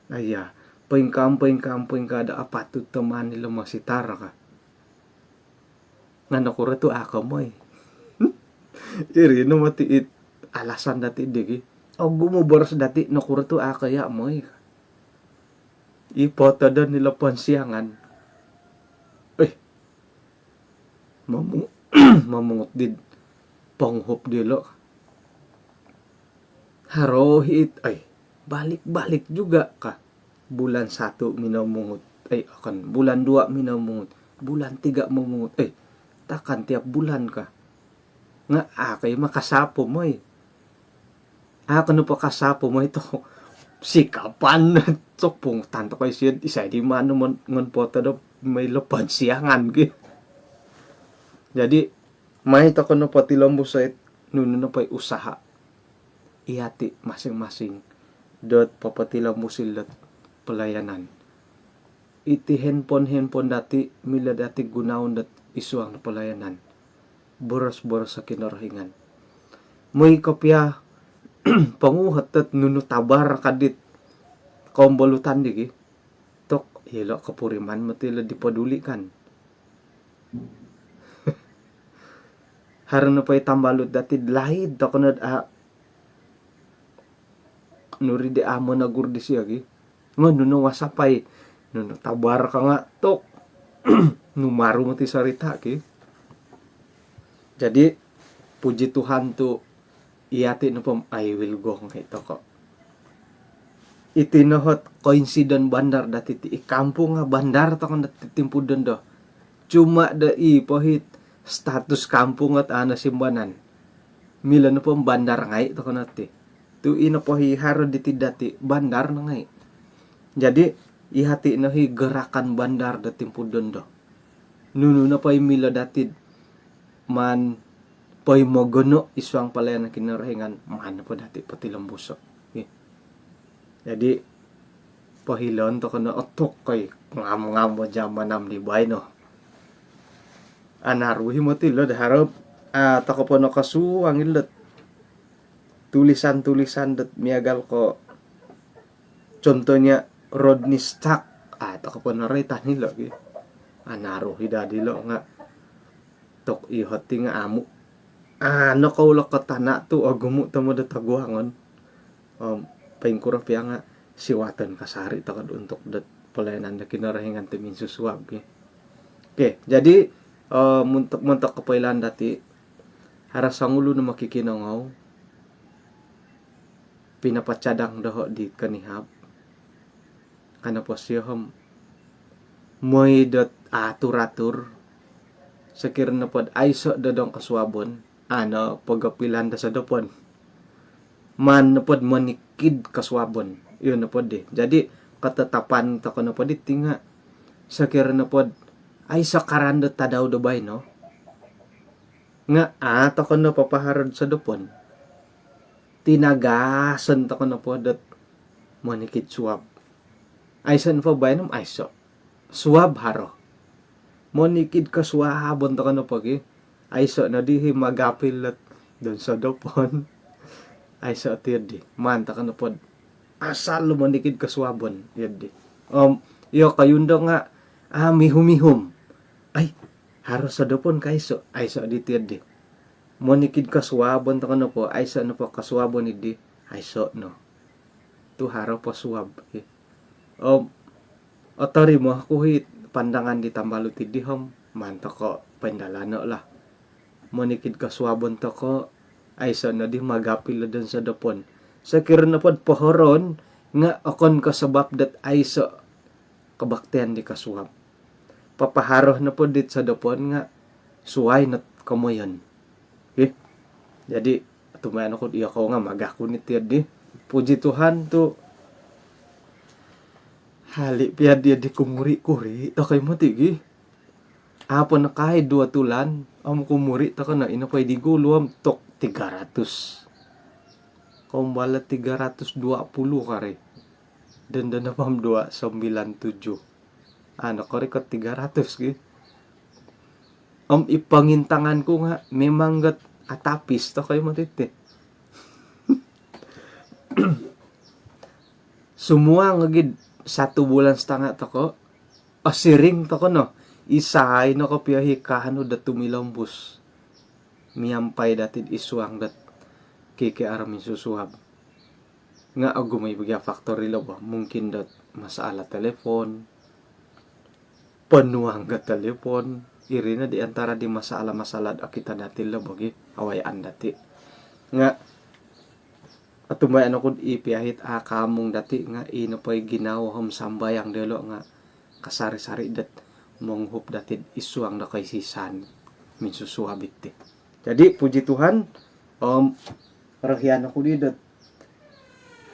Aiya, poingkaa, poingkaa, poingkaa do apatut do maan ilo' mositar ka. Nga' nokuro tu' a' ko moi. Iri no moti it alasan dati' digi. Ogumu' boros dati', nokuro tu' a' ko iya' moi ka. I potodon ilo' ponsiangan. Eh, momu-, momungut did ponguhup dilo' ka. Haro hiit, ai, balik-balik juga ka. Bulan satu minomungut, ai, okon, bulan dua minomungut, bulan tiga momungut, ai, takkan tiap bulan ka. Nga' a' ko i' makasapo moi. A' ko nopo kasapo moi tok, sikapan tok, pungutan toko' isido, isai di maan no mon-, ngon potodon moi ilo' ponsiangan ki. Jadi', mai toko' nopo tilombuso' it nunu nopo i usaha iyati' masing-masing dot popotilombuso' ilo'd pelayanan. Iti handphone-handphone dati' milo dati' gunoon dot id suang do pelayanan. Boros-boros o Kinorohingan. Moi kopio ponguhot dot nunu tabar ka dit kombolutan di ki. Tok, ilo kopuriman moti lo dipodulikan. Haro nopo i tambalut dati laid toko no, a, nuri di a monogur disio ki. Nga nunu wasapai, nunu tabar ka nga tok, numaru moti sarita ki. Jadi, puji Tuhan tu, iyati nopo, I will go ngai toko. Iti no ot koinsiden bandar dati ti, i kampung nga bandar toko dati timpudon do. Cuma do i pohit status kampung ot ano simbanan. Milo nopo bandar ngai toko no ti. Tu i nopo i haro diti dati bandar no ngai. Jadi, iyati no i gerakan bandar do timpudon do. Nunu nopo i milo dati maan poimogono id suang pelayanan Kinorohingan, maan nopo dati potilombuso. Okey. Jadi, pohilon toko no otok koi ngam-ngam bo zaman am di baino. Anaru i moti lo do haro, a, toko po nokosuang ilo tulisan-tulisan dot miagal ko, contohnya Rodney Stark. A, toko po noroitan ilo ki. Anaru i dadi lo nga tok, iyo ti nga amu. A, nokoulok ko tana tu ogumu tomod do toguangon. Om, poingkuro pia nga siwatan kasari toko do untuk dot pelayanan do Kinorohingan ti minsusuab ki. Okey, jadi, eh, montok, montok kopoilaan dati, haro songulun o mokikinongou, pinapacadang doho di konihab. Ka nopo sio om, moi dot atur-atur, sokiro nopo do aiso do dong kosuabon, ano pogopilan do sodopon. Maan nopo do monikid kosuabon. Iyo nopo di. Jadi, ketetapan toko nopo diti nga, sokiro nopo do aiso karan do tadau do baino, nga a toko no papaharo do sodopon, tinagason toko nopo dot monikid suab. Aiso nopo baino om aiso. Suab haro. Monikid kosuabon toko nopo ki. Aiso nodi i magapil dot don sodopon. Aiso ti di. Maan toko nopo do asal lo monikid kosuabon. Iyo di. Om, iyokoyu ndo nga, a, mihum-mihum. Ai, haro sodopon ka aiso? Aiso di ti di. Monikid kosuabon toko nopo, aiso nopo kosuabon di, aiso no. Tu haro po suab. Om, otorimo oku i pandangan di tambalut di om, maan toko poindalano lah. Monikid kosuabon toko, aiso nodi magapil do don sodopon. Sokiro nopo do pohoroon, nga okon ko sabab dot aiso kebaktian di kosuab. Papaharo nopo dit sodopon nga suai not komoyon. Okey. Jadi, otumbayaan oku do iyokou nga magakun iti di. Puji Tuhan tu, hali pia di, di kumuri-kuri toko i moti ki. A po nokoidu o tulan om kumuri toko no, ino po i di gulu om tok tiga ratus. Kombala tiga ratus dua puluh kari. Dondo nopo om dua sembilan tujuh. A, nokorikot tiga ratus ki. Om i pongintangan ku nga memang got atapis toko i moti ti. Sumuang ogi do satu bulan setengah toko, osiring toko no. Isai no kopio i kaanu do tumilombus miampai dati id suang dot K K R minsusuab. Nga ogumu i bagi faktor ilo bo. Mungkin dot masalah telefon, ponuang ka telefon, iri no di antara di masalah-masalah do okito dati lo bo ki, awayaan dati. Nga otumbayaan oku do i pia it a kaamung dati nga i nopo i ginawo om sambayang diolo nga kasari-sari dot monguhup dati id suang do koisisan minsusuab iti. Jadi, puji Tuhan, om, orohian oku di dot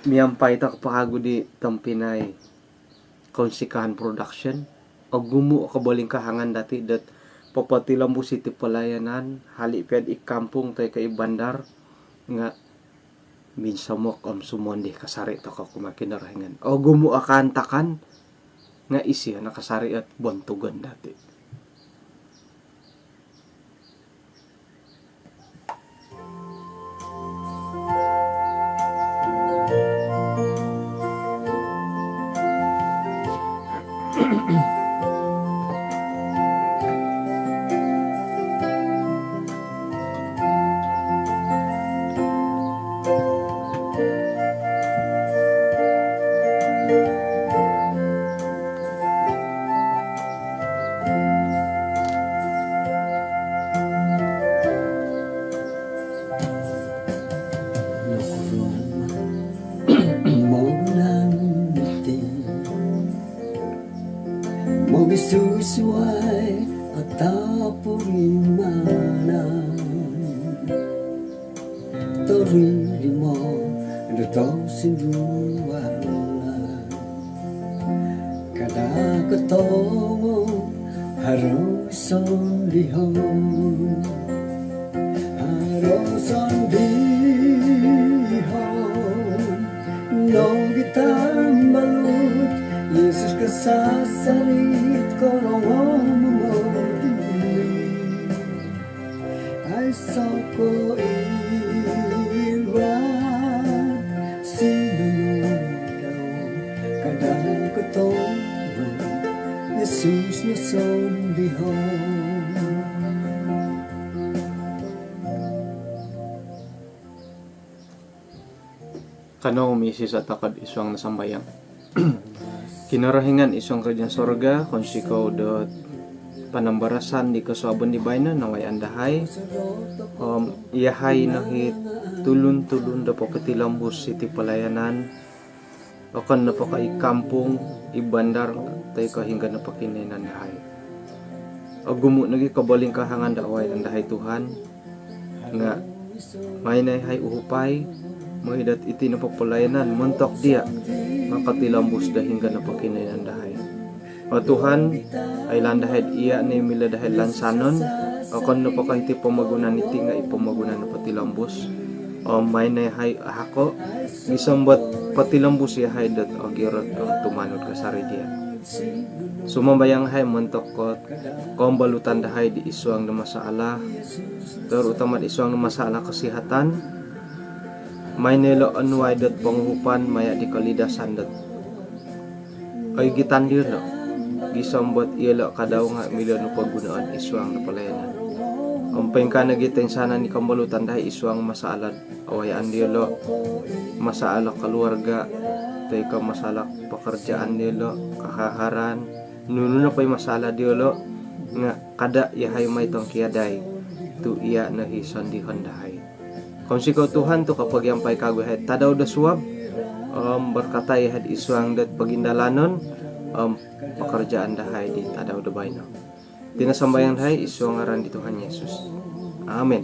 miampai toko po kagu di tompinai Kounsikahan Production. Ogumu o kobolingkahangan dati dot popotilombus iti pelayanan, hali pia id kampung toi ko id bandar, nga minsomok om sumondi kasari toko kumaa Kinorohingan. Ogumu o kaantakan, nga isio no kasari ot bontugon dati. Haro sondihon, haro sondihon nogi tambalut, Yesus kasasarit korongou momogi. Aiso koiwat sinunudau, kada kotono, Yesus no sondihon. Kanou misisa' toko' id suang do sambayang. Kinorohingan id suang karajaan sorga, kounsikou dot panambarasan di kosuabon di baino nawayaan dahai. Om iyahai no i tulun-tulun do popotilombus iti palayanan, okon nopo ko' id kampung, id bandar, toi ko' hinonggo nopo kinoiyonon dahai. Ogumu' nogi' kobolingkahangan do awayaan dahai Tuhan, nga' mai no iyahai uhupai, moi dot iti nopo palayanan montok diya' makapotilombus do hinonggo nopo kinoiyonon dahai. O Tuhan, oilaan dahai iya' no i milo dahai lansanon, okon nopo ko' iti pomogunan iti nga' i pomogunan do potilombus. Om mai no iyahai ahako', gisom dot potilombus iyahai dot ogirot om tumanud kasari diya'. Sumambayang yahai montok ko' koombalutan dahai di id suang do masalah, terutama di id suang do masalah kesihatan. Mai no iyolo' onuai dot ponguhupan maya' di kolidasan dot oigitan diyolo', gisom dot iyolo' kadau nga' milo nu pogunoon id suang do palayanan. Om poingkaa nogi' toinsanan i koombalutan dahai id suang masalah awayaan diyolo', masalah keluarga, toi ko' masalah pekerjaan diyolo', kahaharan, nunu nopo i masalah diyolo', nga' kada' iyahai mai tongkiadai, tu' iya' no i sondihon dahai. Kounsikou Tuhan tu' kopogiampai kagu yahai tadau do suab, om berkatai yahai id suang dot pogindalanon om pekerjaan dahai di tadau do baino. Iti no sambayang dahai id suang ngaran di Tuhan Yesus. Amin.